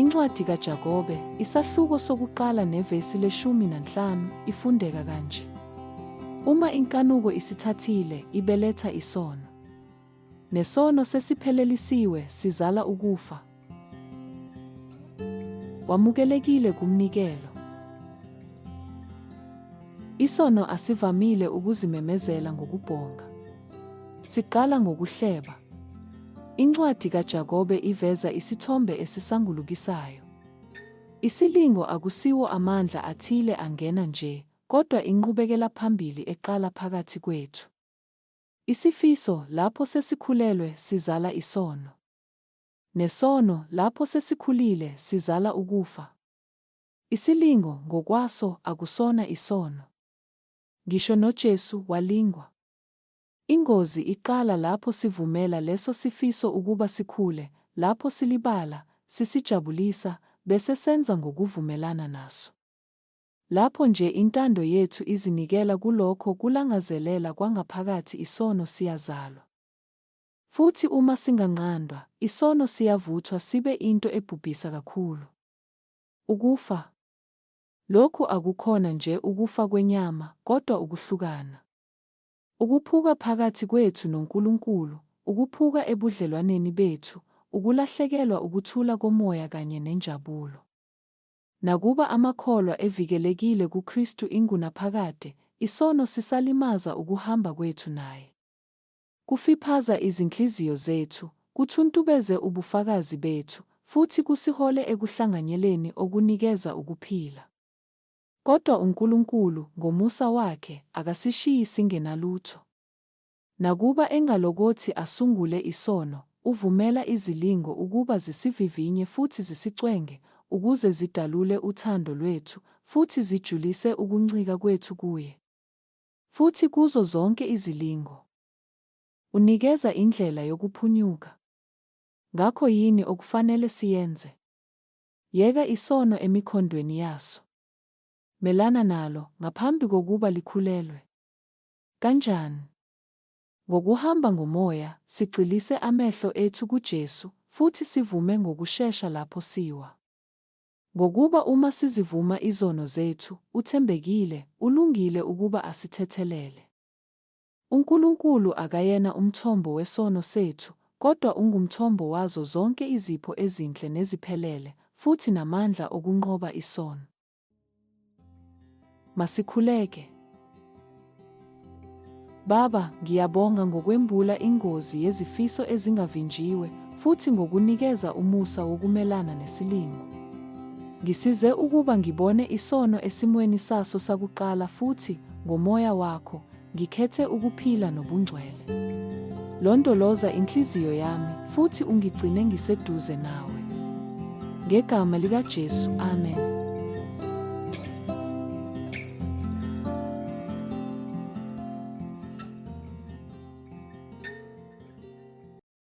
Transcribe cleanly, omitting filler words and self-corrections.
Incwadi kaJakobe, isahluko sokuqala nevesi le-15, ifundeka kanje. Uma inkanuko isithathile, ibeletha isono. Nesono sesiphelelisiwe, sizala ukufa. Wamukelekile kumnikelo. Isono asivamile ukuzimemezela ngokubhonga. Siqala ngokuhleba. Incwadi kaJakobe iveza isithombe esisangulukisayo. Isilingo akusiwo amandla athile angena nje, kodwa inqubekelaphambili eqala phakathi kwethu. Isifiso, lapho sesikhulelwe, sizala isono. Nesono, lapho sesikhulile, sizala ukufa. Isilingo, ngokwaso, akusona isono. Ngisho noJesu walingwa. Ingozi iqala lapho sivumela leso sifiso ukuba sikhule, lapho silibala, sisijabulisa, bese senza ngokuvumelana naso. Lapho nje intando yethu izinikela kulokho kulangazelela kwangaphakathi isono siyazalwa. Futhi uma singanqandwa, isono siyavuthwa sibe into ebhubhisa kakhulu. Ukufa. Lokhu akukhona nje ukufa kwenyama, kodwa ukuhlukana. Ukuphuka phakathi kwethu noNkulunkulu, ukuphuka ebudlelwaneni bethu, ukulahlekelwa ukuthula komoya kanye nenjabulo. Nakuba amakholwa evikelekile kuKristu ingunaphakade, isono sisalimaza ukuhamba kwethu naye. Kufiphaza izinhliziyo zethu, kuthuntubeze ubufakazi bethu, futhi kusihole ekuhlanganyeleni okunikeza ukuphila. Kodwa uNkulunkulu, ngomusa wakhe, akasishiyi singenalutho. Nakuba engalokothi asungule isono, uvumela izilingo ukuba zisivivinye futhi zisicwenge, ukuze zidalule uthando lwethu futhi zijulise ukuncika kwethu kuye. Futhi kuzo zonke izilingo, unikeza indlela yokuphunyuka. Ngakho yini okufanele siyenze? Yeka isono emikhondweni yaso. Melana nalo ngaphambi kokuba likhulelwe. Kanjani? Ngokuhamba ngoMoya, sigxilise amehlo ethu kuJesu, futhi sivume ngokushesha lapho siwa. Ngokuba uma sizivuma izono zethu, uthembekile, ulungile ukuba asithethelele. UNkulunkulu akayena umthombo wesono sethu, kodwa ungumthombo wazo zonke izipho ezinhle neziphelele, futhi namandla okunqoba isono. Masikhuleke. Baba, ngiyabonga ngokwembula ingozi yezifiso ezingavinjiwe futhi ngokunikeza umusa wokumelana nesilingo. Ngisize ukuba ngibone isono esimweni saso sakuqala futhi, ngoMoya wakho, ngikhethe ukuphila nobungcwele. Londoloza inhliziyo yami futhi ungigcine ngiseduze nawe. Ngegama likaJesu, amen.